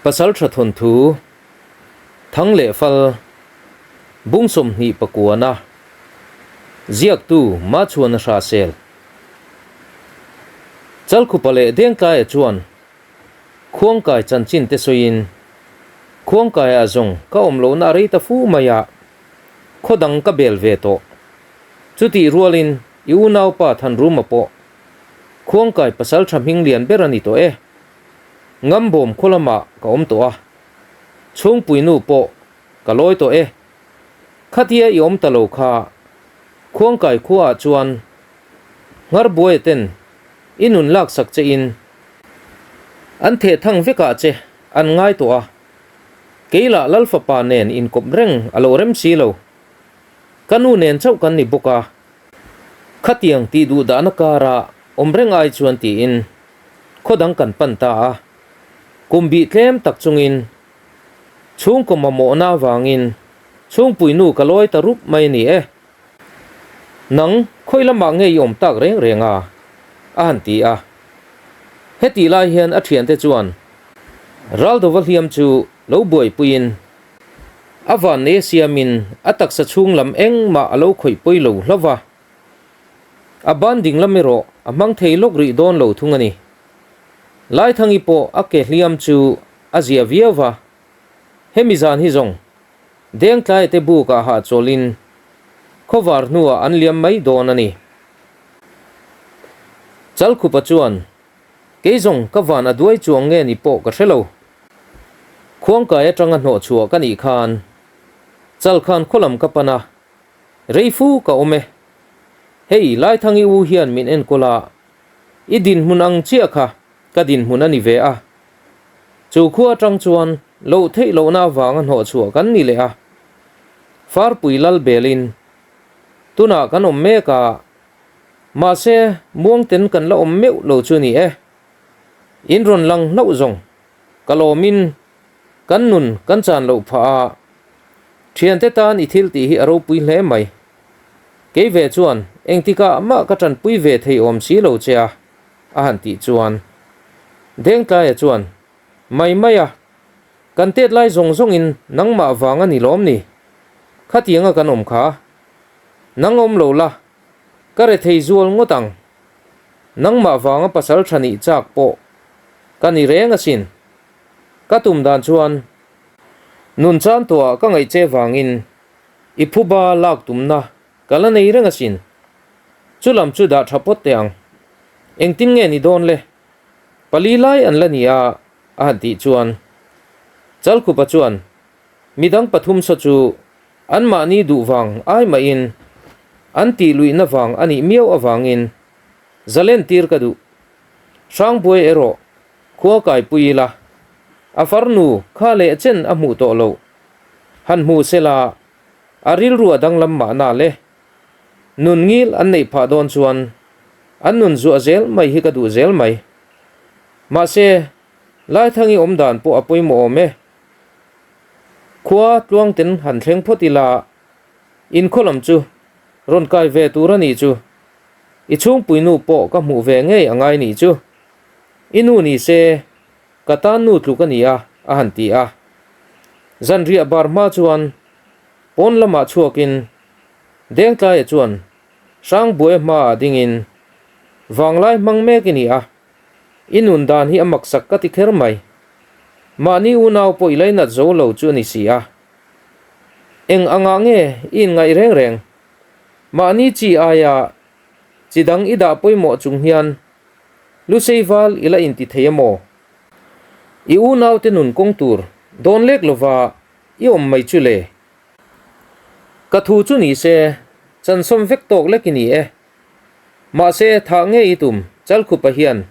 Pasaltha thawnthu, Thang leh Fal, Bung 20 pakuana, Ziaktu Machhuana Hrahsel. Chalkhupa leh Dengtlaia chuan Khuangkai chanchin te sawiin, Khuangkaiah zawng ka awm lohna a rei ta fu mai a, khaw dang ka bel ve tawh. Chutih rualin i unaupa Thanruma pawh Khuangkai pasaltha hming lian ber a ni tawh e. Ngambawm khaw lamah ka awm tawh a, chhungpuinu pawh ka lawi tawh e. Khatia i awm ta lo kha, Khuangkai khuaah chuan Ngharbuaia ten i nun laksak che in an theh thang vekah che an ngai tawh a, kei lah Lalfapa nen inkawp reng a lo rem si lo. Ka nu nen chauh kan ni bawk a, khatiang tih duh dahna kara awm reng ai chuan tiin khaw dang kan pan ta a, kum bih tlem tak chungin chhungkaw mamawhna avangin chhungpuinu ka lawi ta rup mai a ni e. Nang khawi lamah nge i awm tak reng reng a? a han ti a. Hetih lai hian a thiante chuan Raldova hliam chu lo buaipuiin a vannei a siamin a taksa chhung lam engmah a lo khawih pawi lo hlauh va. A ban ding lam erawh a hmang thei lawk rih dawn lo thung a ni. Laithangi pawh a ke hliam chu a zia viau va, hemi zan hi zawng Dengtlaia te bukah hahchawlhin khawvar hnuah an liam mai dawn a ni. Chalkhupa chuan, Kei zawng ka van a duai chuang nge ni pawh ka hre lo. Khuangkai atanga hnawhchhuah ka nih khan Chalkhan khawlam ka pan a, Rei fu ka awm e. Hei, Laithangi u hian min enkawl a, i dinhmun ang chiah kha ka dinhmun a ni ve a. Chu khua atang chuan loh theih lohna avanga hnawhchhuah kan ni leh a. Farpui lal belin tunah kan awm mek a, mahse muangten kan la awm meuh lo chu ni e. In rawn lang hlauh zawng ka lawmin Kan nun kan chan loh phah a, thiante tan i thil tih hi a ropui hle mai. Kei ve chuan engtikah mah ka tanpui ve thei awm si lo che a, a han tih chuan Dengtlaia chuan, Mai mai a, kan tet lai zawng zawngin nangmah vang a ni lawm ni? Khatianga kan awm kha. Nang awm lo la, ka rethei zual ngawt ang. Nangmah vanga pasal tha nih chak pawh ka ni reng asin. Ka tum dan chuan nun chan tawhah ka ngaih che vangin i phuba lak tumna ka la nei reng asin. Chu lam chu dah tha phawt teh ang. Engtin nge ni dawn le? Pali lai an la ni a, a han tih chuan Chalkhupa chuan midang pathum saw chu anmahni duh vang ai mahin an tih luihna vang a nih miau avangin zalen tir ka duh. Hrangbuai erawh Khua kaipui ila, a farnu kha leh chen a hmuh tawh loh. Han hmu sela, a rilru a danglam mahna le. Nun ngil an neih phah dawn chuan an nun zuah zel mai hi ka duh zel mai. Mahse, Laithangi awm dan pawh a pawimawh awm e. Khua tluangten han thleng phawt ila, inkhaw lam chu rawn kai ve tur a nih chu. I chhungpuinu pawh ka hmuh ve ngei a ngai nih chu. I nu ni se, ka tan nu tluk a ni a, a han ti a. Zanriah bar hma chuan pawn lamah chhuakin Dengtlaia chuan Hrangbuai hmaah dingin, Vanglai hmang mek i ni a, i nun dan hi a maksak ka ti kher mai. Mahni unau pawh i lainat zo lo chu a ni si a. Eng angah nge i inngaih reng reng? Mahni chi aia chi dang i dah pawimawh chung hian Lusei val i la inti thei a maw? I unaute nun kawng tur dawn lek lova i awm mai chu le. Ka thu chu ni se, chansawm vek tawk lek i ni e. Mahse, thah nge i tum Chalkhupa hian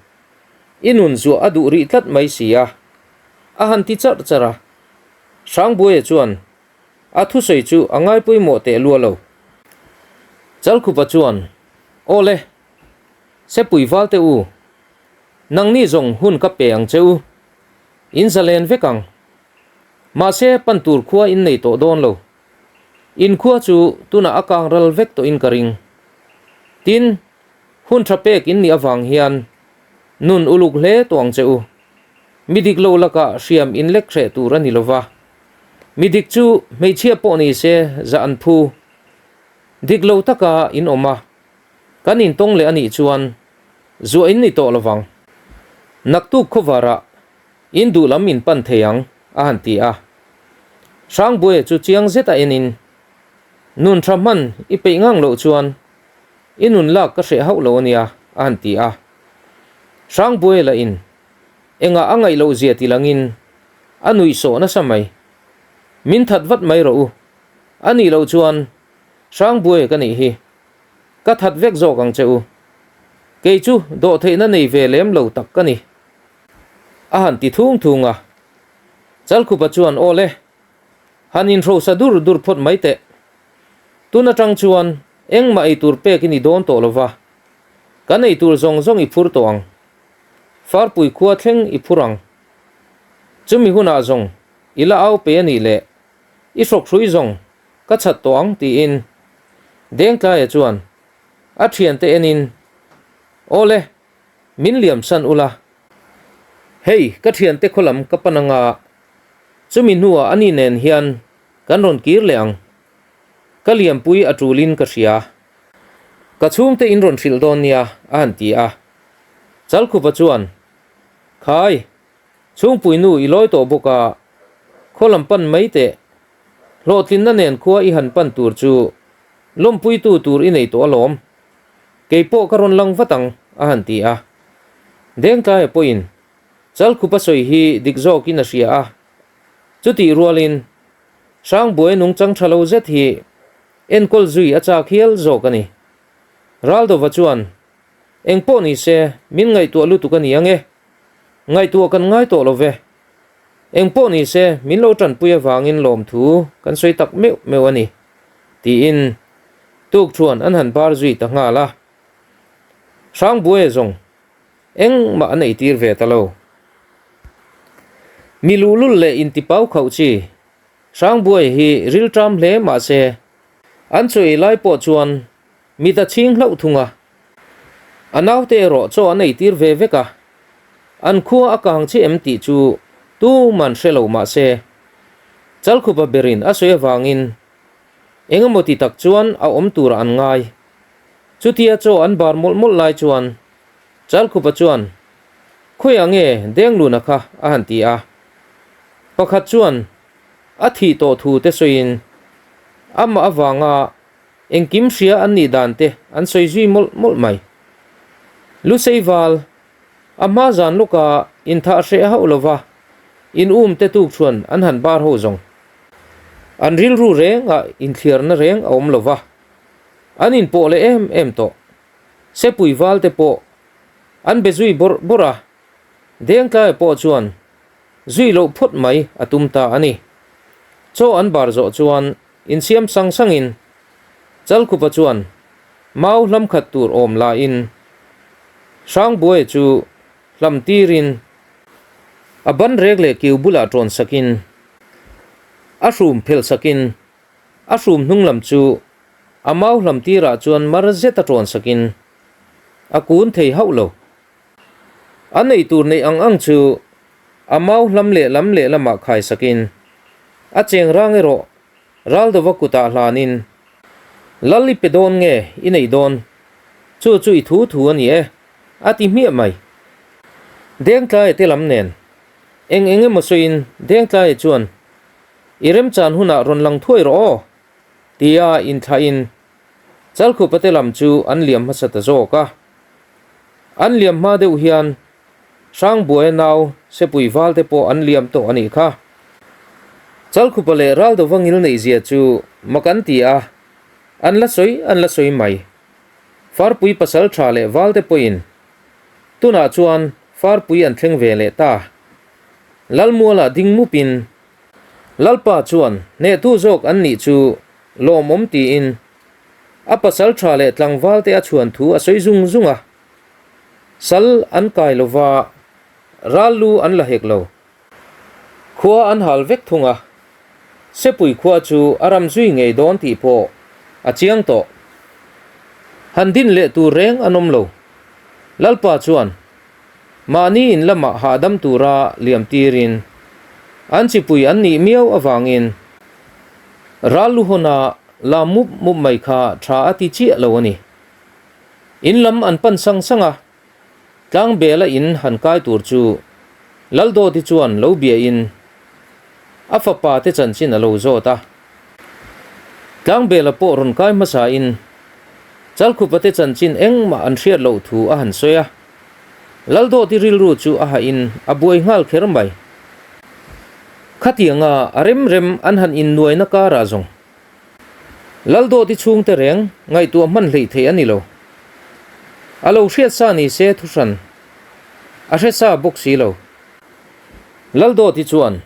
i nun zuah a duh rih tlat mai si a, a han ti charh charh a. Hrangbuaia chuan a thusawi chu a ngaipawimawh teh lua lo. Chalkhupa chuan, Aw le, Sepui valte u, nangni zawng hun ka pe ang che u, in zalen vek ang. Mahse, pan tur khua in nei tawh dawn lo. In khua chu tunah a kang ral vek tawhin ka ring. Tin, hun tha pek in nih avang hian nun uluk hle tawh ang che u. Mi dik lo lakah hriam inlek hreh tur a ni lo va. Mi dik chu hmeichhia pawh ni se zah an phu. Dik lo taka in awm a, kan intawng leh a nih chuan zuah in ni tawh lo vang. Naktuk khawvarah in duh lam in pan thei ang, a han ti a. Hrangbuaia chu chiang zet a enin, Nun tha hman i peih ngang loh chuan i nun lak ka hreh hauh lo a nia, a han ti a. Hrangbuaia lah in engah a ngaih loh zia ti langin a nuih sawh nasa mai. Min that vat mai rawh u. A nih loh chuan Hrangbuaia ka nih hi. Ka that vek zawk ang che u. Kei chu dawhtheihna nei ve lem lo tak ka ni. A han ti thung thung a. Chalkhupa chuan aw le, han inhrosa dur dur phawt mai teh. Tun atang chuan engmah eitur pek i ni dawn tawh lo va, kan eitur zawng zawng i phur tawh ang. Farpui khua thleng i phur ang. Chumi hunah zawng i la au pe a nih leh i hrawkhrui zawng ka chhat tawh ang tiin Dengtlaia chuan a thiante enin, Aw le, min liam san ula. Hei ka thiante khaw lam ka pan anga, chumi hnuah ani nen hian kan rawn kir leh ang. Ka liampui a tulin ka hria. Ka chhungte in rawn hrilh dawn nia, a han ti a. Chalkhupa chuan, Khai, chhungpui nu i lawi tawh bawk a, khaw lam pan mai teh. Hlawhtlinna nen khua i han pan tur chu lawmpuitu tur i nei tawh alawm. Kei pawh ka rawn lang vat ang, a han ti a. Dengtlaia pawhin Chalkhupa sawi hi dik zawkin a hria a. Chutih rualin Hrangbuai nungchang tha lo zet hi enkawl zui a chak hial zawk a ni. Raldova chuan, Eng pawh ni se, min ngaihtuah lutuk a ni ang e. Ngaihtuah kan ngai tawh lo ve. Eng pawh ni se, min lo tanpui avangin lawmthu kan sawi tak meuh meuh a ni, tiin tukṭhuan an han bar zui ta nghal a. Hrangbuaia zawng engmah an eitir ve ta lo. Mi luhlul leh intipau khauh chi Hrangbuaia hi rilṭam hle mah se, an chaw ei lai pawh chuan mit a chhing hlauh thung a. A naute erawh chaw an eitir ve vek a, an khua a kang che em tih chu tuman hre lo mah se, Chalkhupa berin a sawi avangin engemaw ti tak chuan a awm turah an ngai. Chutia chaw an bar mawlh mawlh lai chuan Chalkhupa chuan, Khawiah nge Dengluna kha? a han ti a. Pakhat chuan a thih tawh thu te sawiin amah avanga engkim hria an nih dan te an sawi zui mawlh mawlh mai. Lusei val, a hma zan lawka inthah hreh hauh lova in um te tuk chuan an han bar ho zawng. An rilru rengah inthliarna reng a awm lova, an inpawh leh em em tawh. Sepui val te pawh an be zui bawrh bawrh a, Dengtlaia pawh chuan zui loh phawt mai a tum ta a ni. Chaw an bar zawh chuan insiam sang sangin Chalkhupa chuan mau hlam khat tur awm laiin Hrangbuaia chu hlam tirin a ban rek leh kiu bulah tawn sakin a hrum phelh sakin a hrum hnung lam chu A mau hlam tirah chuan mar zet a ṭawn sakin a kun thei hauh lo. A neih tur neih ang ang chu a mau hlam leh lam leh lamah khai sakin a cheng rang erawh Raldova kutah hlanin, Lal i pe dawn nge i neih dawn? Chu chu i thu thu a ni e, a ti hmiah mai. Dengtlaia te lam nen eng eng emaw sawiin Dengtlaia chuan, I remchan hunah rawn lang thuai rawh aw, Tia inthlahin Chalkhupate lam chu an liam hmasa ta zawk a. An liam hma deuh hian Hrangbuaia nau Sepui valte pawh an liam tawh a nih kha. Chalkhupa leh Raldova ngil neihzia chu mak an ti a, an la sawi an la sawi mai. Farpui pasal tha leh valte pawhin tunah chuan Farpui an thleng ve leh ta. Lalmualah ding mupin Lalpa chuan hnehtu zawk an nih chu lawmawm tiin a pasal tha leh tlangval te a chhuan thu a sawi zung zung a. Sal an kai lo va, ral lu an la hek lo. Khua an hal vek thung a, Sepui khua chu a ram zui ngei dawn tih pawh a chiang tawh. Han din leh tur reng an awm lo. Lalpa chuan. Mahni in lamah hahdam tura liam tirin an chipui an nih miau avangin ral luhawna la mup mup mai kha tha a ti chiah lo a ni. In lam an pan sang sang a, Tlangbela in han kai tur chu Laldawti chuan lo biain a fapa te chanchin a lo zawt a. Tlangbela pawh rawn kai hmasain Chalkhupa te chanchin engmah an hriat loh thu a han sawi a. Laldawti rilru chu a hahin a buai nghal kher mai. Khatianga a rem rem an han innuaina karah zawng Laldawti chhungte reng ngaihtuah hman hleih theih a ni lo. A lo hriat sa ni se thuhran a hre sa bawk si lo. Laldawti chuan,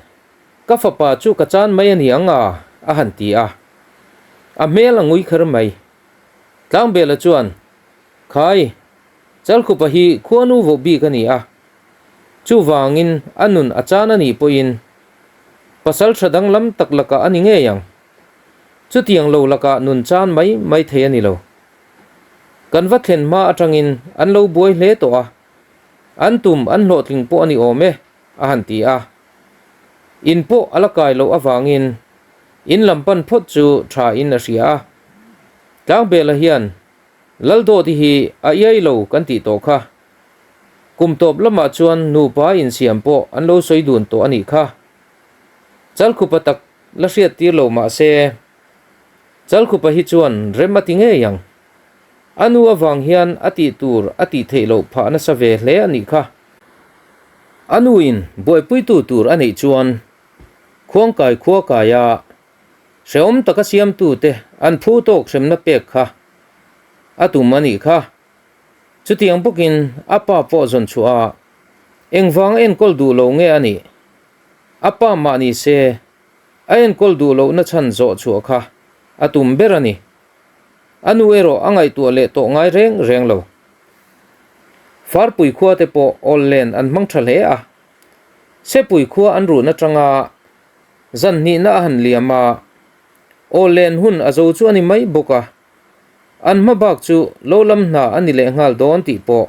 Ka fapa chu ka chan mai a ni ang a, a han ti a. A hmel a ngui kher mai. Tlangbela chuan, Khai, Chalkhupa hi khuanu voh bik a ni a. Chuvangin a nun a chan a nih pawhin pasal tha danglam tak lakah a ni ngei ang. Chutiang lo lakah nun chan mai mai thei a ni lo. Kan va thlen hma atangin an lo buai hle tawh a, an tum an hlawhtling pawh a ni awm e, a han ti a. In pawh a la kai loh avangin in lam pan phawt chu tha in a hria a. Tlangbela hian Laldawti hi a iai lo kan tih tawh kha. Kum tawp lamah chuan nupa insiam pawh an lo sawi dun tawh a nih kha. Chalkhupa tak la hriat tir lo mah se, Chalkhupa hi chuan rem a ti ngei ang. A nu avang hian a tih tur a tih theih loh phah nasa ve hle a nih kha. A nuin buaipuitu tur a neih chuan Khuangkai khua kaia hrehawm taka siamtute an phu tawk hremna pek kha a tum a nih kha. Chutiang bawkin a pa pawh zawn chhuah a, engvang enkawl duh lo nge a nih? A pa mah ni se, a enkawl duh lohna chhan zawh chhuah kha a tum ber a ni. A nu erawh a ngaihtuah leh tawh ngai reng reng lo. Farpui khua te pawh awl len an hmang tha hle a. Sepui khua an ruhna tanga zan hnihna a han liam a, awl len hun a zo chu a ni mai bawk a. An hma bak chu lo lam hna a ni leh nghal dawn tih pawh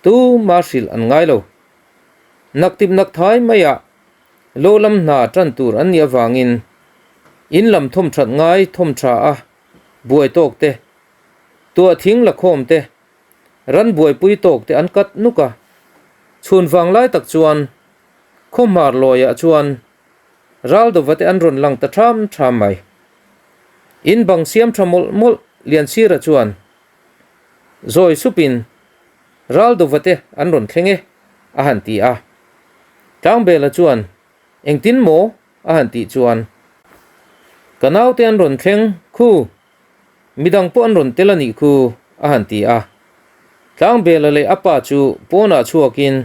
tuma hrilh an ngai lo. Naktip nak thai maiah lo lam hna tan tur an nih avangin in lam thawmthat ngai thawmtha a buai tawk te, tuah thing la khawm te, ran buaipui tawk te an kat nuk a. Chhun vang lai tak chuan khawhmar lawiah chuan Raldova te an rawn lang ta ṭham ṭham mai. In bang siam ṭha mawlh mawlh Liansira chuan zawi supin Raldova te an rawn thleng e a han ti a. Tlangbela chuan engtin maw a han tih chuan ka naute an rawn thleng khu, midang pawh an rawn tel a nih khu a han ti a. Tlangbela leh a pa chu pawnah chhuakin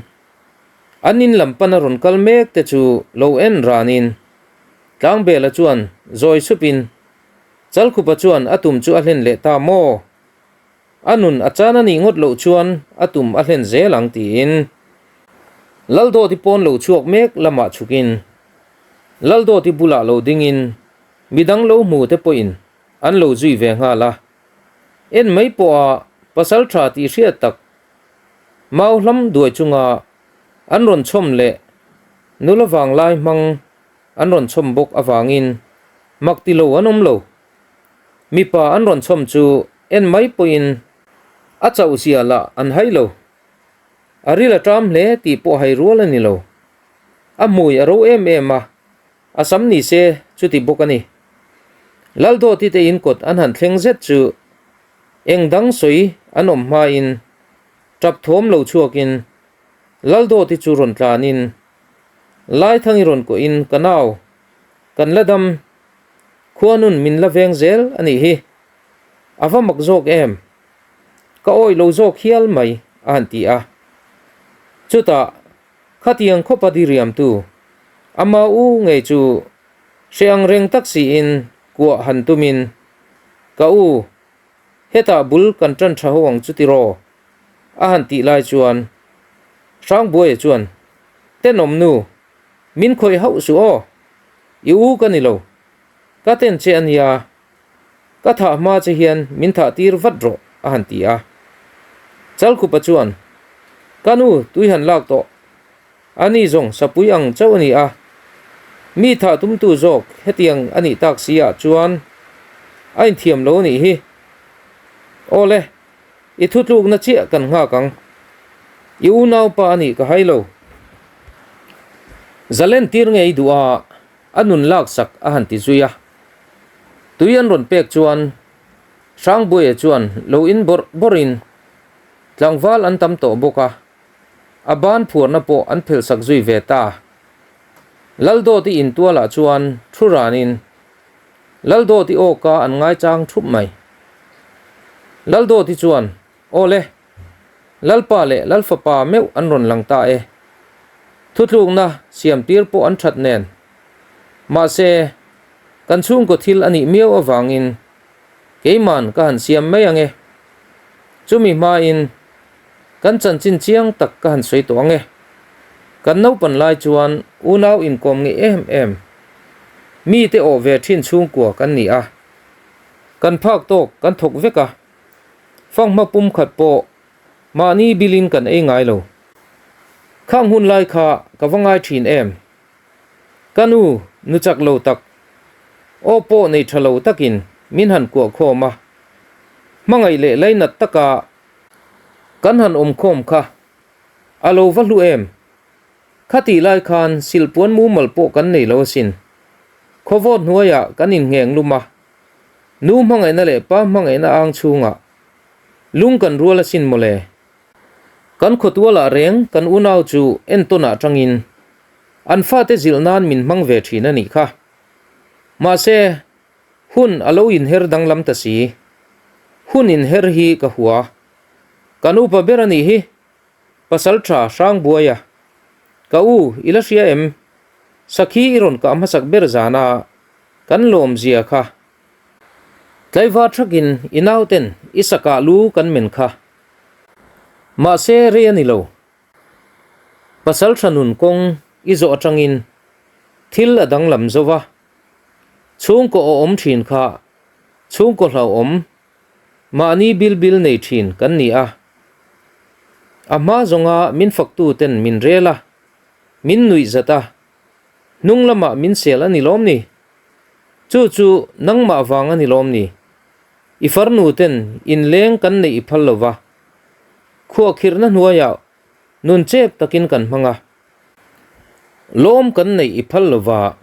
An in lam pana rawn kal mek te chu lo en ranin Tlangbela chuan zawi supin Chalkhupa chuan a tum chu a hlen leh ta maw? A nun a chan a nih ngawt loh chuan a tum a hlen zel ang tiin Laldawti pawn lo chhuak mek lamah chhukin Laldawti bulah lo dingin midang lo hmu te pawhin an lo zui ve nghal a. En mai pawha pasal tha tih hriat tak Mau hlam duai chunga an rawn chhawm leh nula vanglai hmang an rawn chhawm bawk avangin mak ti lo an awm lo. Mipa an rawn chhawm chu en mai pawhin a chauh zia lah an hai lo. A ril a ṭam hle tih pawh hai rual a ni lo. A hmui a ro em em a, a sam ni se chuti bawk a ni. Laldawti te in kawt an han thleng zet chu Eng dang sawi an awm hmain tap thawm lo chhuakin Laldawti chu rawn tlanin Laithangi rawn kuahin ka nau kan la dam khuanun min la veng zel a nih hi a va mak zawk em ka awih lo zawk hial mai a han ti a. Chutah khatiang khawpa diriamtu ama u ngei chu hre ang reng tak siin kuah han tumin Ka u, hetah bul kan tan tha ho ang chu tiraw? a han tih lai chuan Hrangbuaia chuan, Tenawm nu, min khawih hauh suh aw, i u ka ni lo, ka ten che a nia, ka thah hma che hian min thah tir vat rawh a han ti a. Chalkhupa chuan, Ka nu, tui han lak tawh. Ani zawng sapui ang chauh a ni a, mi thah tumtu zawk hetiang a nih tak si ah chuan a inthiam lo a nih hi. Aw le, i thutlukna chiah kan nghak ang. I unaupa a nih ka hai lo. Zalen tir ngei duh a, a nun laksak a han ti zui a. Tui an rawn pek chuan Hrangbuaia chuan lo in bawrh bawrhin tlangval an tam tawh bawk a, a ban phuarna pawh an phelhsak zui ve ta. Laldawti intualah chuan thu ranin Laldawti awka an ngaichang thup mai. Laldawti chuan, Aw le, Lalpa leh Lalfapa meuh an rawn lang ta e. Thutlukna siamtir pawh an that nen. Mahse, kan chhungkaw thil a nih miau avangin keiman ka han siam mai ang e. Chumi hmain kan chanchin chiang tak ka han sawi tawh ang e. Kan naupan lai chuan unau inkawm nge em em, mite awh ve thin chhungkua kan ni a. Kan phak tawk kan thawk vek a, fanghma pum khat pawh mahni bilin kan ei ngai lo. Khang hun lai kha ka va ngai thin em? Ka nu, nu chak lo tak, aw pawh nei tha lo takin min han kuah khawm a, hmangaih leh lainat taka kan han awm khawm kha a lo va hlu em? Khatih lai khan silpuan mumal pawh kan nei lo asin. Khawvawt hnuaiah kan inngheng lum a, nu hmangaihna leh pa hmangaihna ang chhungah lung kan rual asin mawle. Kan khawtualah reng kan unau chu entawnah tangin an fate zilh nan min hmang ve thin a nih kha. Mahse, hun a lo inher danglam ta si. Hun inher hi ka hua. Kan upa ber a nih hi, Pasal tha Hrangbuaia. Ka u, i la hria em? Sakhi i rawn kah hmasak ber zana kan lawmzia kha. Tlaivar thakin i nauten i sakah lu kan men kha. Mahse rei a ni lo. Pasal tha nun kawng i zawh atangin thil a danglam zo va, chhungkaw awm thin kha chhungkaw hlauhawm mahni bil bil nei thin kan ni a. A hma zawnga min faktu ten min rel a, min nuih zat a, hnung lamah min sel a ni lawm ni? Chu chu nangmah vang a ni lawm ni? I farnu ten inleng kan neih i phal lo va, khuahkhirhna hnuaiah nun chep takin kan hmang a. Lawm kan neih i phal lo va,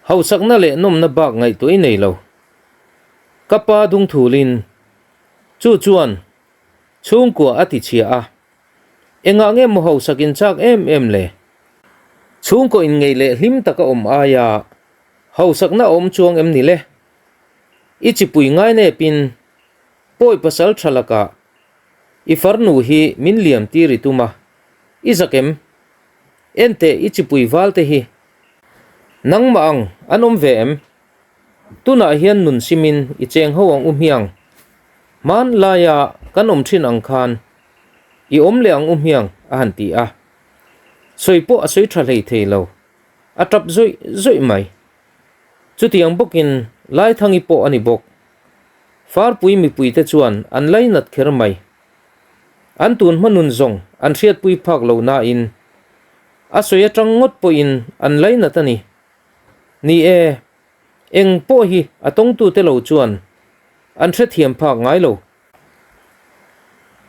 hausakna leh nawmna bak ngaihtuah i nei lo. Ka pa dungthulin chu chuan chhungkua a ti chhia a, engah nge maw hausak in chak em em le? Chhungkaw inngeih leh hlim taka awm aia hausakna a awm chuang em ni le? I chipui ngainepin pawi pasal tha lakah i farnu hi min liam tir i tum a, i zak em? Enteh i chipui val te hi nangmah ang an awm ve em? Tunah hian nun simin i cheng ho ang u hmiang, hmanlaia kan awm thin ang khan i awm leh ang u hmiang a han ti a, sawi pawh a sawi tha hlei thei lo, a tap zawih zawih mai. Chutiang bawkin Laithangi pawh a ni bawk. Farpui mipuite chuan an lainat kher mai. An tun hma nun zawng an hriatpui phak lo nain a sawi atang ngawt pawhin an lainat a ni. Ni e, eng pawh hi a tawngtute lo chuan an hrethiam phak ngai lo.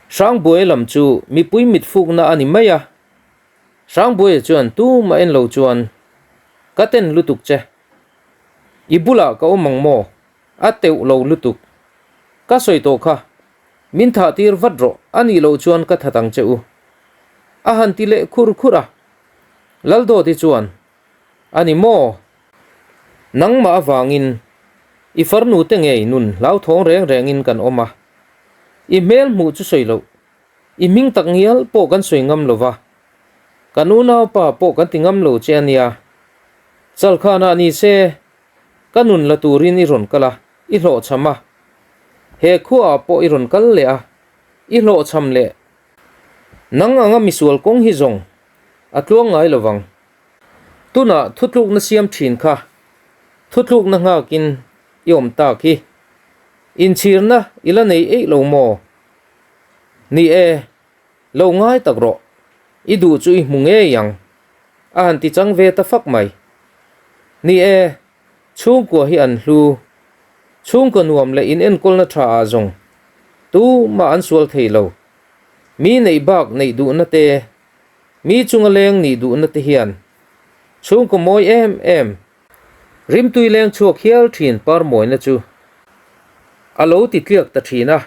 Hrangbuai lam chu mipui mitfukna a ni mai a. Hrangbuaia chuan tumah en lo chuan, Ka ten lutuk che. I bulah ka awm ang maw? A teuh lo lutuk. Ka sawi tawh kha. Min thah tir vat rawh, a nih loh chuan ka that ang che u. A han ti leh khur khur a. Laldawti chuan, A ni maw? Nangmah avangin i farnu te ngei nun hlauthawng reng rengin kan awm a. I hmel hmuh chu sawi loh. I hming tak ngial pawh kan sawi ngam lo va, kan unaupa pawh kan ti ngam lo che a nia. Chalkhanah ni se, ka nun la turin i rawn kal a, i hlawhchham a. He khuaah pawh i rawn kal leh a, i hlawhchham leh. Nang anga misual kawng hi zawng a tluang ngai lo vang. Tunah thutlukna siam thin kha thutlukna nghakin i awm tak hi. Inchhirna i la nei eih lo maw? Ni e, Lo ngai tak rawh, i duh chu i hmu ngei ang, a han ti chang ve ta fak mai. Ni e, chhungkua hi an hlu. Chhungkaw nuam leh in enkawlna tha ah zawng tumah an sual thei lo. Mi neih bak neih duhna te, mi chunga leng nih duhna te hian chhungkaw mawi em em rimtui leng chhuak hial thin parmawina chu a lo ti tliak ta thin a.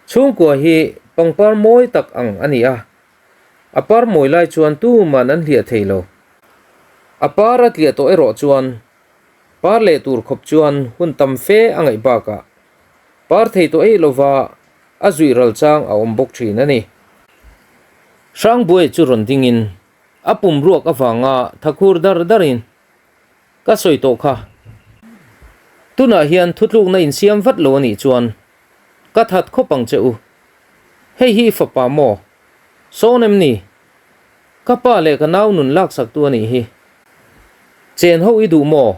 Chhungkua hi pangpar mawi tak ang a ni a, a par mawi lai chuan tuman an hliah thei lo. A par a tliah tawh erawh chuan par leh tur khawp chuan hun tam fe a ngaih bakah par thei tawh eih lova a zuih ral chang a awm bawk thin a ni. Hrangbuai chu rawn dingin a pum ruak avanga thakhur dar darin Ka sawi tawh kha. Tunah hian thutlukna insiam vat lo a nih chuan ka that khawp ang che u. Hei hi i fapa maw? Sawn em ni? Ka pa leh ka nau nun laksaktu a nih hi. Chen ho i duh maw?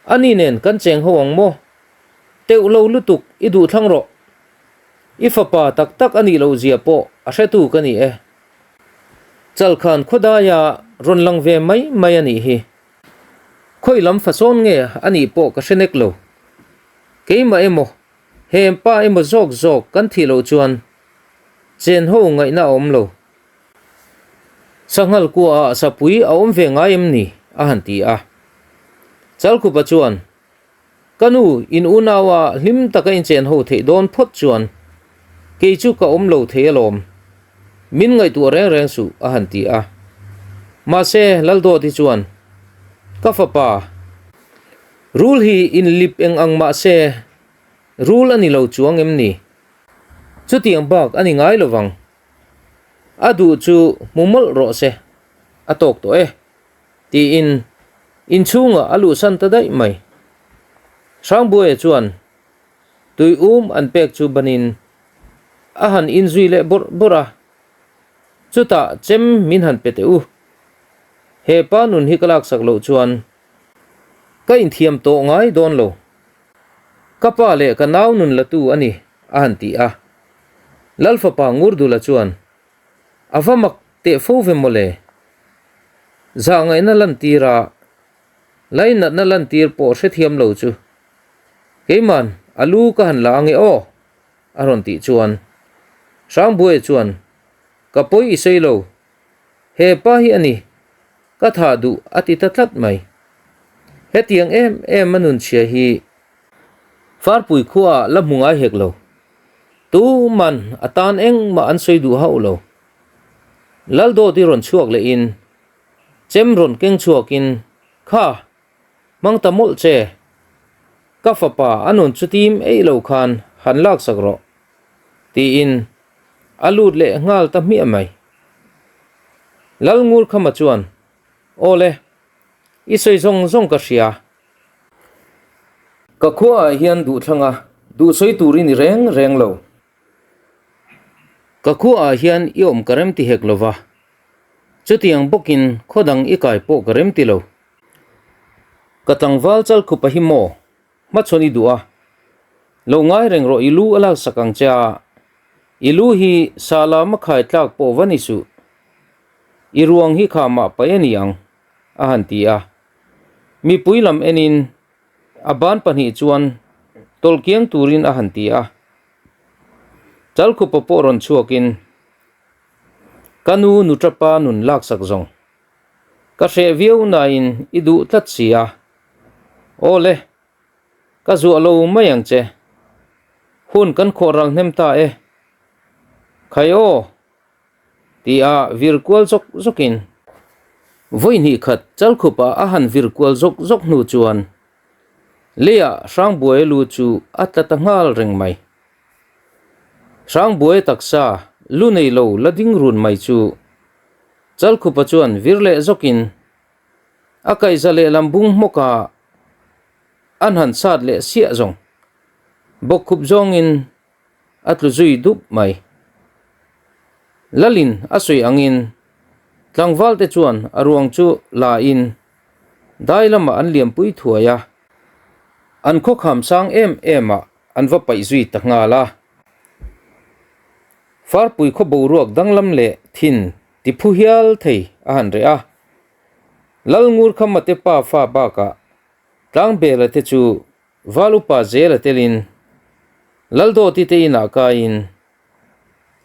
A ni nen kan cheng ho ang maw? Teuh lo lutuk i duh thlang rawh. I fapa tak tak a nih loh zia pawh a hretu ka ni e. Chalkhan khawdaia rawn lang ve mai mai a nih hi. Khawi lam fasawn nge a nih pawh ka hre nek lo. Keimah emaw, he pa emaw zawk zawk kan thih loh chuan chen ho ngaihna a awm lo. Sanghal kuaah sapui a awm ve ngai em ni? a han ti a. Chalkhupa chuan Ka nu, in unaua hlim taka in chen ho theih dawn phawt chuan kei chu ka awm lo thei alawm. Min ngaihtuah reng reng suh, a han ti a. Mahse, Laldawti chuan, Ka fapa, rul hi in lip eng ang mahse, rul a ni lo chuang em ni? Chutiang bak a ni ngai lovang. A duh chu hmu mawlh rawh se, a tawk tawh e. Tiin inchhungah a luhsan ta daih mai. Hrangbuaia chuan tui um an pek chu banin a han inzui leh bawrh bawrh a, chutah chem min han pe teh u. He pa nun hi ka laksak loh chuan ka inthiam tawh ngai dawn lo. Ka pa leh ka nau nun latu a ni, a han ti a. Lalfapa Ngurdula chuan A va mak teh fo ve mawle. Zahngaihna lantir a, lainatna lantir pawh hrethiam lo chu. Keiman a lu ka han la ange aw, a rawn tih chuan Hrangbuaia chuan, Ka pawi i sawi lo, he pa hi a ni, ka thah duh a ti ta tlat mai. Hetiang em em a nunchhia hi Farpui khuaah la hmu ngai hek lo. Tuman a tan engmah an sawi duh hauh lo. Laldawti rawn chhuak lehin, chem rawn keng chhuakin, Kha, hmang ta mawlh che. Ka fapa a nun chutim eih lo khan han laksak rawh, tiin a lut leh nghal ta hmiah mai. Lalngurkhama chuan, Aw le, i sawi zawng zawng ka hria. Ka khuaah hian duhthlanga duhsawi tur i ni reng reng lo. Ka khuaah hian i awm ka rem ti hek lo va, chutiang bawkin khaw dang i kai pawh ka rem ti lo. Ka tlangval chalkhupa hi maw hmachhawn i duh a, lo ngai reng rawh i lu a laksak ang che a, i lu hi sa lama khai tlak pawh va ni suh, i ruang hi khamah paih a ni ang, a han ti a. Mipui lam enin a ban pahnih chuan tawlh kiang turin a han ti a. Chalkhupa pawh rawn chhuakin, Ka nu nuṭapa nun laksak zawng. Ka hreh viau nain i duh tlat si a. Aw le, ka zuah lo mai ang che. Hun kan khawh ral hnem ta e. Khai aw! Ti a vir kual zawk zawkin vawi hnih khat Chalkhupa a han vir kual zawk zawk hnu chuan leiah Hrangbuaia lu chu a tla ta nghal reng mai. Hrangbuaia taksa lu nei lo la ding run mai chu Chalkhupa chuan vir leh zawkin a kaihza lehlam bung hmawka an han sat leh siah zawng bawkkhup zawngin a tlu zui dup mai. Lalin a sawi angin tlangvalte chuan a ruang chu la in dai lamah an liampui thuai a, an khawkham sang em em ah an va paih zui ta nghal a. Farpui khaw boruak danglam leh thin ti phu hial thei a han reh a. Lalngurkhama te pa fa bakah Tlangbela te chu Val upa zela telin Laldawti te inah kaiin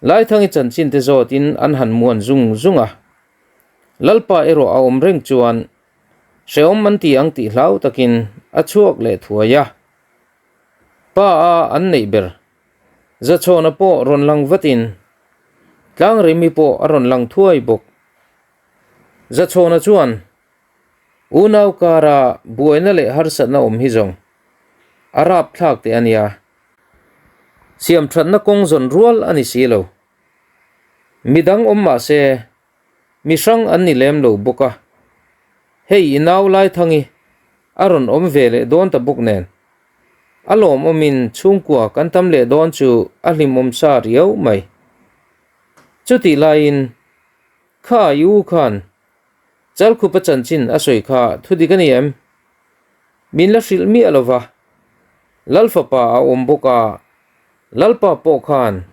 Laithangi chanchin te zawtin an han muan zung zung a. Lalpa erawh a awm reng chuan hrehawm an ti ang tih hlau takin a chhuak leh thuai a. Pa a an neih ber Zachhawna pawh rawn lang vatin Tlangrimi pawh a rawn lang thuai bawk. Zachhawna chuan Unau kara buaina leh harsatna awm hi zawng a rapthlak teh a nia. Siamthatna kawng zawn rual a ni si lo. Midang awm mah se mi hrang an ni lem lo bawk a. Hei i nau Laithangi a rawn awm ve leh dawn ta bawk nen. A lawmawmin chhungkua kan tam leh dawn chu a hlimawm sa riau mai. Chutih laiin kha i u khan Chalkhupa chanchin a sawi kha thudik a ni em? Min la hrilh miah lo va, Lal fapa a awm bawk a, Lalpa pawh khan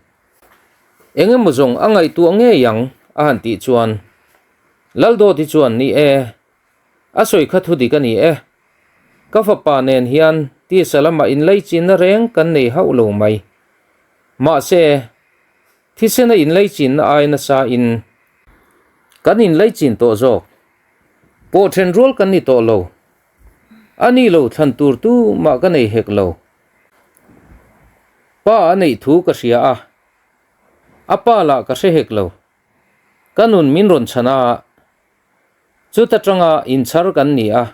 eng emaw zawng a ngaihtuah ngei ang a han tih chuan Laldawti chuan ni e, a sawi kha thudik a ni e, ka fapa nen hian tisa lamah inlaichinna reng kan nei hauh lo mai. Mahse, Thisena inlaichinna ai nasa in kan inlaichin tawh zawk. Pawh then rual kan ni tawh lo. A ni lo thlan tur tu mah ka nei hek lo. Pa a neih thu ka hria a, a pa lah ka hre hek lo. Ka nun min rawn chhan a, chuta tanga inchhar kan ni a.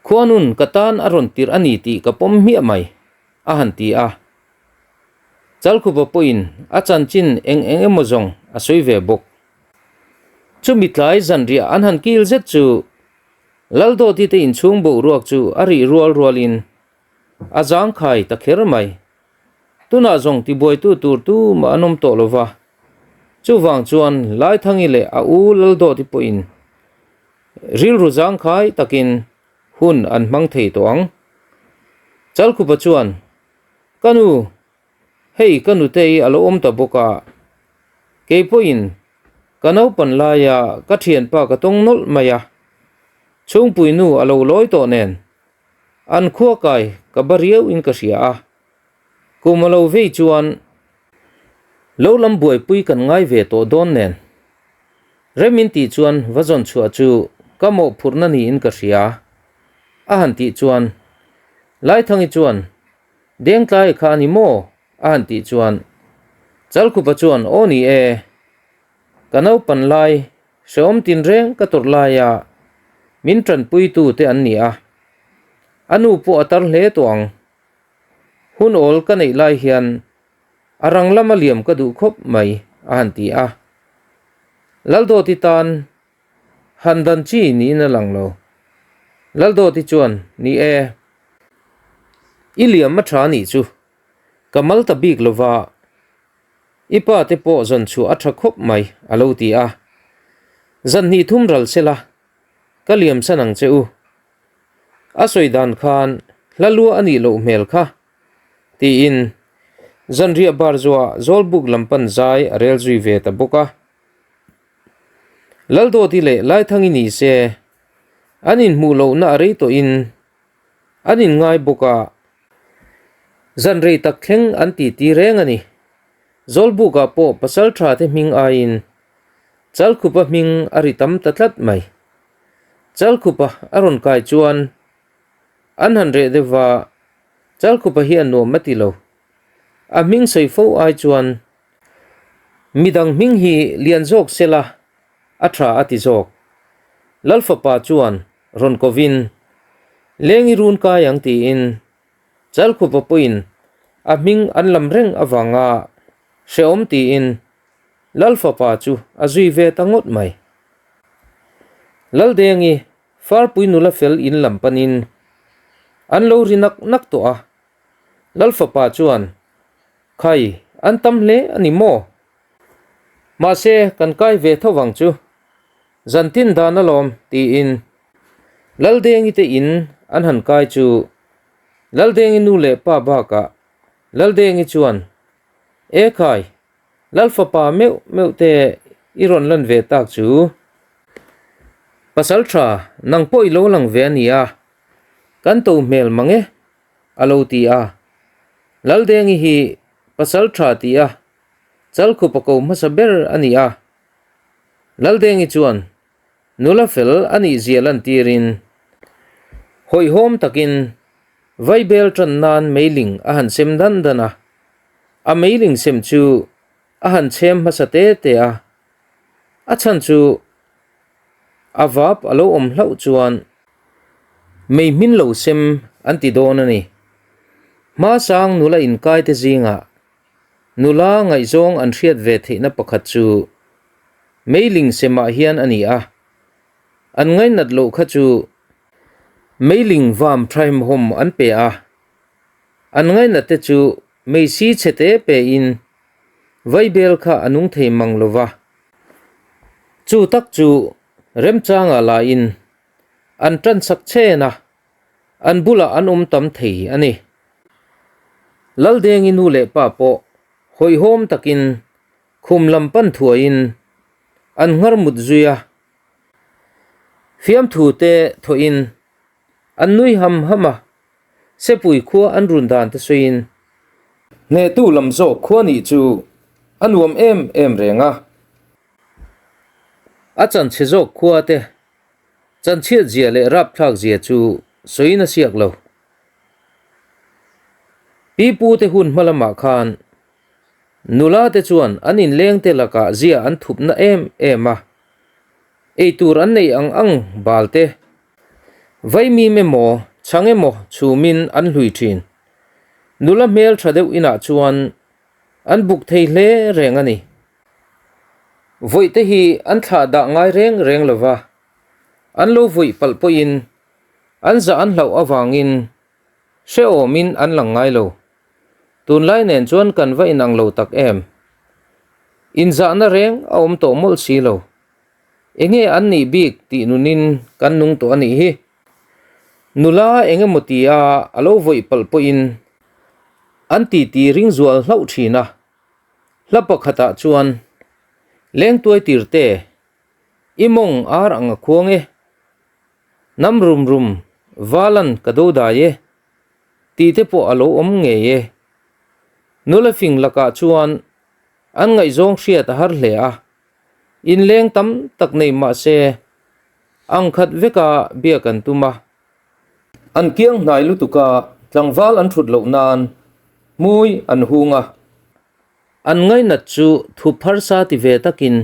Khuanun ka tan a rawn tirh a ni tih ka pawm hmiah mai, a han ti a. Chalkhupa pawhin a chanchin eng eng emaw zawng a sawi ve bawk. Chumi tlai zanriah an han kil zet chu Laldawti te inchhung boruak chu a rih rual rualin a zangkhai ta kher mai. Tunah zawng tibuaitu tur tumah an awm tawh lo va, chuvang chuan Laithangi leh a u Laldawti pawhin rilru zangkhai takin hun an hmang thei tawh ang. Chalkhupa chuan Ka nu, hei ka nutei a lo awm ta bawk a, kei pawhin ka naupan laia ka thianpa ka tawng nawlh mai a, chhungpui nu a lo lawi tawh nen an khua kai ka ba riau in ka hria a, kum a lo vei chuan lo lam buaipui kan ngai ve tawh dawn nen rem in tih chuan va zawn chhuah chu ka mawhphurhna niin ka hria a han tih chuan Laithangi chuan, Dengtlai kha a ni maw? a han tih chuan Chalkhupa chuan, Aw ni e, ka naupan lai hrehawm tinreng ka tawrh laia min tanpuitu te an ni a, a nu pawh a tar hle tawh ang. Hun awl ka neih lai hian a rang lama liam ka duh khawp mai, a han ti a. Laldawti tan Han dan chi niin a lang lo. Laldawti chuan, Ni e. I liam a tha nih chu. Ka mal ta bik lo va, i pa te pawh zawn chhuah a tha khawp mai, a lo ti a. Zan hnih thum ral se la, ka liam san ang che u. A sawi dan khan hla lua a nih loh hmel kha, tiin zanriah bar zuah Zawlbuk lam pan zai a rel zui ve ta bawk a. Laldawti leh Laithangi ni se, an inhmuh lohna a rei tawhin an inngai bawk a, zan rei tak thleng an titi reng a ni. Zawlbukah pawh pasal tha te hming aiin Chalkhupa hming a ri tam ta tlat mai. Chalkhupa a rawn kai chuan an han reh deuh va, Chalkhupa hi a nuam a ti lo. A hming sawi fo ai chuan Midang hming hi lian zawk sela a tha a ti zawk. Lal fapa chuan rawn kovin, Leng i run kai ang tiin Chalkhupa pawhin a hming an lam reng avanga hrehawm tiin Lal fapa chu a zui ve ta ngawt mai. Laldengi Farpui nula fel in lam panin an lo ri nak nak tawh a, Lal fapa chuan Khai, an tam hle a ni maw? Mahse, kan kai ve tho vang chu. Zan tin dan alawm, tiin Laldengi te in an han kai chu Laldengi nu leh pa bakah Laldengi chuan E khai, Lal fapa meuh meuh te i rawn lan ve tak chu. Pasal tha, nang pawh i lo lang ve a nia, kan to hmel mang e, a lo ti a. Laldengi hi pasal tha ti a Chalkhupa ko hmasa ber a ni a. Laldengi chuan nula fel a nih zia lantirin hawihhawm takin vaibel tan nan meiling a han sem dan dan a. A meiling sem chu a han chhem hmasa te te a. A chhan chu a vap a lo awm hlauh chuan mei hmin lo sem an ti dawn a ni. Hmasang nula inkaite zingah Nula ngaihzawng an hriat ve theihna pakhat chu meiling semah hian a ni a, an ngainat loh kha chu meiling vam thaimhawm an pe a, an ngainat te chu meisi chhete pein vaibel kha a nung thei mang lo va. Chu tak chu remchangah lain an tansak chen a. An bulah an awm tam thei a ni. Laldengi nu leh pa pawh hawihhawm takin khum lam pan thuaiin an nghar mut zui a. Fiamthu te thawhin an nui ham ham a, Sepui khua an run dan te sawiin. Hnehtu lam zawk khua nih chu a nuam em em reng a. A chanchhe zawk khua te Chanchhiat zia leh rapthlak zia chu sawiin a siak lo. Pi pu te hun hma lamah khan nula te chuan an inleng te lakah zia an thupna em em a, eitur an neih ang ang bal te, vaimim emaw chhang emaw chhumin an hlui thin. Nula hmel tha deuh inah chuan an buk thei hle reng a ni. Vawihte hi an thlah dah ngai reng reng lo va, an lo vawih palh pawhin an zah an hlauh avangin hrehawmin an lang ngai lo. Tunlai nen chuan kan va inang lo tak em? Inzahna reng a awm tawh mawlh si lo. Enge an nih bik tih nunin kan nung tawh a nih hi. Nula eng emaw tia a lo vawih palh pawhin an titi ring zual hlauh thin a. Hla pakhatah chuan, Lengtuai tirte, i mawng ar ang a khuang e, Nam rum rum valan ka do dai e, tih te pawh a lo awm ngei e. Nula fing lakah chuan an ngaihzawng hriat a har hle a, inleng tam tak nei mah se ang khat veka biak an tum a. An kiang hnai lutuk a, tlangval an thut loh nan hmui an hung a. An ngainat chu thup harsa ti ve takin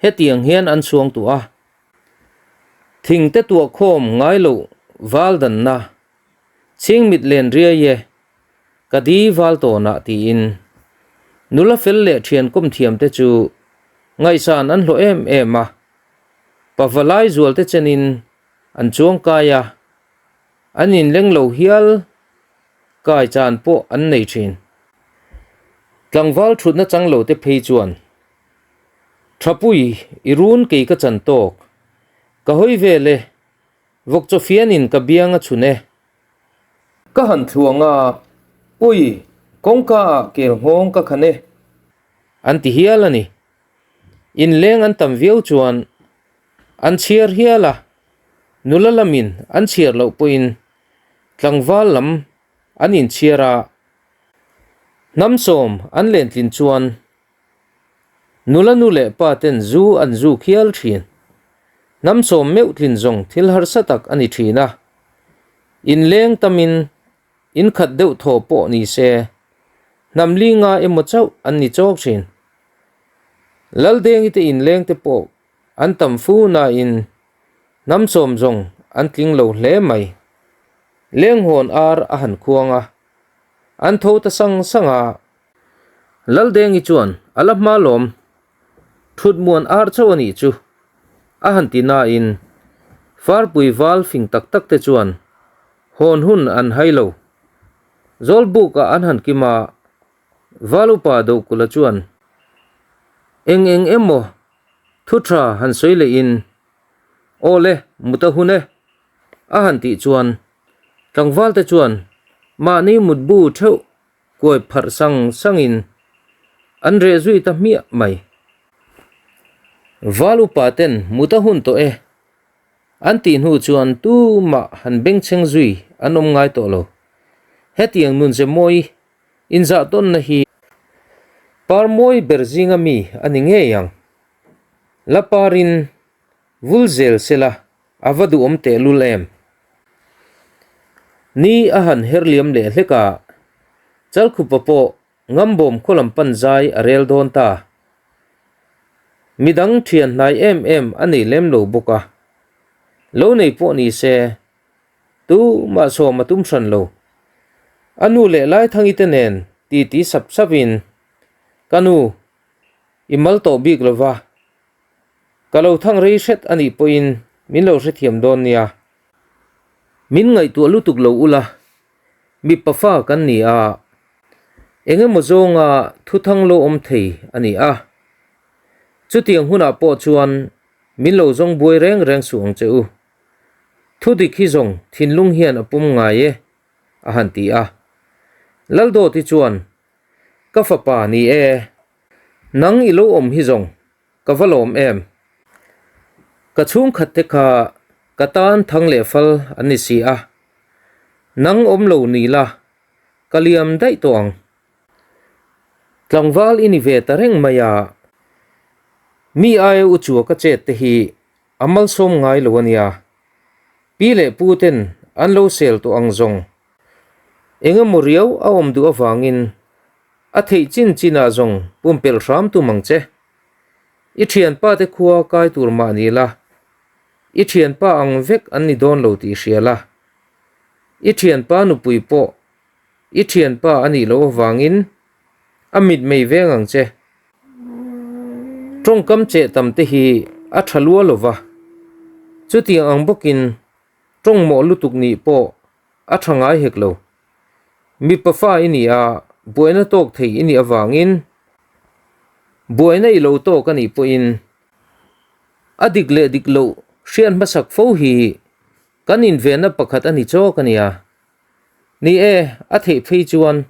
hetiang hian an chhuang tuah a, Thing te tuah khawm ngai loh val danna, chhingmit len riai e, ka di val tawnah tiin nula fel leh thian kawm thiam te chu ngaihsan an hlawh em em a, pavalai zual te chenin An chuang kai a, an inleng lo hial kai chan pawh an nei thin. Tlangval thutna chang lo te phei chuan, Thapui, i run kei ka chan tawk, ka hawi vel e, vawk chaw fianin ka biang a chhun e. Ka han thluang a, Ui, kawngka ah kel nghawng ka khan e. An ti hial a ni. Inleng an tam viau chuan An chhiar hial a, nula lamin an chhiar loh pawhin tlangval lam an inchhiar a, hnam sawm an lentlin chuan nula nu leh pa ten zu an zuk hial thin. Hnam sawm meuh tlin zawng thil harsa tak a ni thin a, inleng tamin inkhat deuh thaw pawh ni se hnam li nga emaw chauh an ni chawk thin. Laldengi te inleng te pawh An tam fu nain hnam sawm zawng an tling lo hle mai. Lenghawn ar a han khuang a, an tho ta sang sang a. Laldengi chuan a la hma lawm, thut muan ar chauh a nih chu a han ti nain Farpui val fing tak tak te chuan hawn hun an hai lo. Zawlbukah an han kim a, Val upa Dohkula chuan eng eng emaw Thu tha han sawi leh in, Aw le, mut a hun e, a han tih chuan tlangval te chuan mahni mutbu theuh kuai pharh sang sang in. An reh zui ta hmiah mai. Val upa ten mut a hun tawh e. An tih hnu chuan tumah han bengchheng zui an awm ngai tawh lo. Hetiang nunze mawi inzah tawnna hi par mawi ber zinga mi a ni ngei ang. La parin vul zel sela a va duhawm tehlul em? Ni a han her liam leh hlek a, Chalkhupa pawh Ngambawm khaw lam pan zai a rel dawn ta. Midang thian hnai em em a nei lem lo bawk a. Lo nei pawh ni se, tumah sawm a tum hran lo. A nu leh Laithangi te nen titi sap sap in, Ka nu, i mal tawh bik lo va, ka lo thang rei hret a nih pawhin min lo hrethiam dawn nia. Min ngaihtuah lutuk lo ula, Mipa fa kan ni a, eng emaw zawnga thuthang lo awm thei a ni a. Chutiang hunah pawh chuan min lo zawng buai reng reng suh ang che u. Thudik hi zawng thinlung hian a pum ngai e, a han ti a. Laldawti chuan, Ka fapa ni e, nang i lo awm hi zawng Ka va lawm em? Ka chhungkhat te kha ka tan thang leh fal an ni si a, nang awm lo ni la, ka liam daih tawh ang. Tlangval i ni ve ta reng mai a, mi aia u chua ka chet te hi a malsawm ngai lo a nia. Pi leh pu ten an lo sel tawh ang zawng. Engemaw riau a awm duh avangin A theih chin chinah zawng pumpelh hram tum ang che. I thianpa te khua kai tur mah ni la, i thianpa ang vek an ni dawn lo tih hria la. I thianpa nupui pawh i thianpa a nih loh avangin a mitmei veng ang che. Tawngkam cheh tam te hi a tha lua lo va, chutiang ang bawkin tawngmawh lutuk nih pawh a tha ngai hek lo. Mipa fa i ni a, buaina tawk thei i nih avangin buaina i lo tawk a nih pawhin a dik leh dik loh hriat hmasak fo hi kan invenna pakhat a ni chawk a nia. Ni e, a theih phei chuan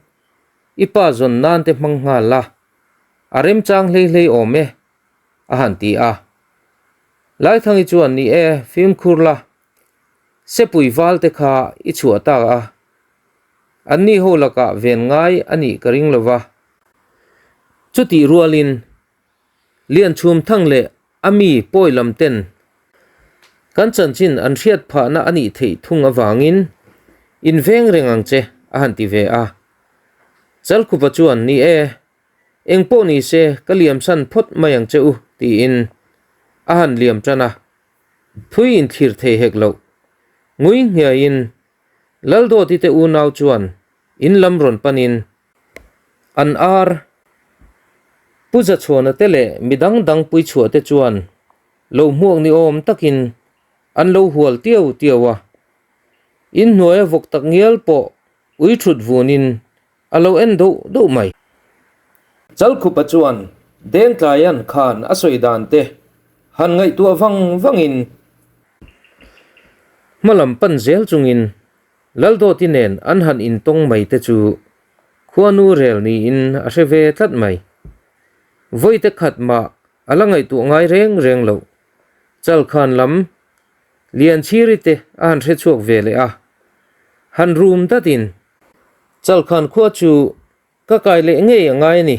i pa zawn nan te hmang nghal la, a remchang hlei hlei awm e, a han ti a. Laithangi chuan ni e, fimkhur la, Sepui val te kha i chhuah tak a, anni ho lakah ven ngai a nih ka ring lo va. Chutih rualin Lianchhum Thang leh a mi pawi lam ten kan chanchin an hriat phahna a nih theih thung avangin in veng reng ang che a han ti ve a. Chalkhupa chuan ni e, eng pawh ni se ka liamsan phawt mai ang che u tiin a han liam tan a. Thui inthlir thei hek loh. Ngui nghiaiin Laldawti te unau chuan in lam rawn panin an ar Pu Zachhuana te leh mi dang dang puichhuah te chuan lo hmuak ni awm takin an lo hual tiau tiau a. Inhnuaia vawk tak ngial pawh ui thut vunin A lo en doh doh mai. Chalkhupa chuan Dengtlaian khan a sawi dan te han ngaihtuah vang vangin hma lam pan zel chungin Laldawti nen an han intawng mai te chu khuanu rel niin a hre ve tlat mai. Vawite khat mah a la ngaihtuah ngai reng reng loh. Chalkhan lam Lianchhiri te a han hre chhuak ve leh a, han rum datin Chalkhan khua chu ka kai leh ngei a ngai a ni.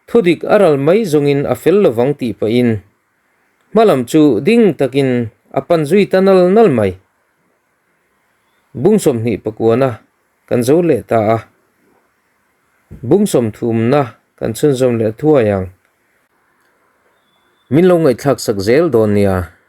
Thudik a ral mai zawngin a fel lovang tih pahin hmalam chu ding takin a pan zui ta nal nal mai. Bung 29 pakuana kan zo leh ta a, bung 30na kan chhunzawm leh thuai ang. Min lo ngaihthlak sak zel dawn nia.